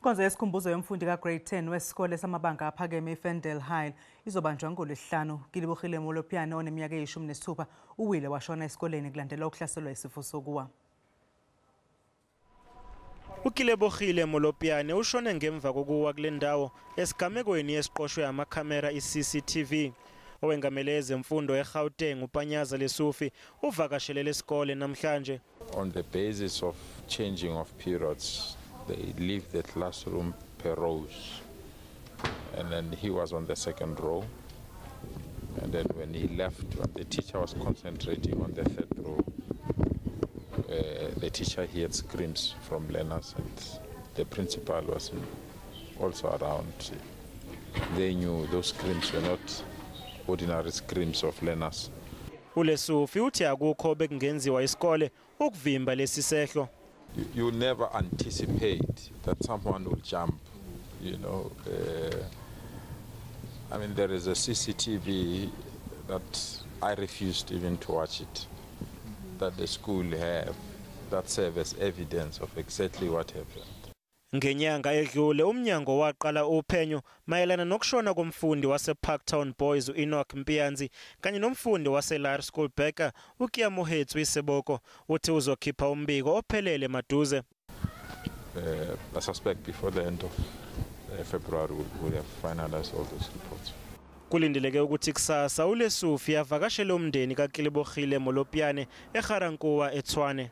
Inkonzo yesikhumbuzo yomfundi ka-Grade 10 wesikole samabanga aphakeme iFerndale High izobanjwa ngoLwesihlanu. Kelebogile Molopyane oneminyaka eyi-16 uwile washona esikoleni kulandela ukuhlaselwa isifo sokuwa. UKelebogile Molopyane ushone ngemva kokuwa kule ndawo esigamekweni esiqoshwe amakhamera i-CCTV. Owengamele ezemfundo eGauteng uPanyaza Lesufi uvakashele lesikole namhlanje. On the basis of changing of periods, they leave the classroom per rows. And then he was on the second row. And then when he left, when the teacher was concentrating on the third row, the teacher heard screams from learners, and the principal was also around. They knew those screams were not ordinary screams of learners. ULesufi uthi akukho bekungenziwa isikole ukuvimba lesi sehlo. You never anticipate that someone will jump. I mean, there is a CCTV that I refused even to watch it, that the school have, that serve as evidence of exactly what happened. Ngenyanga edlule umnyango waqala uphenyo mayelana nokushona komfundi waseParktown Boys uEnoch Mpianzi kanye nomfundi waseLaerskool Burger uKeamohetswe Seboko. Uthi uzokhipha umbiko ophelele maduze. I suspect before the end of February we'll have finalized all those reports. Kulindeleke ukuthi kusasa uLesufi avakashele umndeni kaKelebogile Molopyane eGarankuwa eTshwane.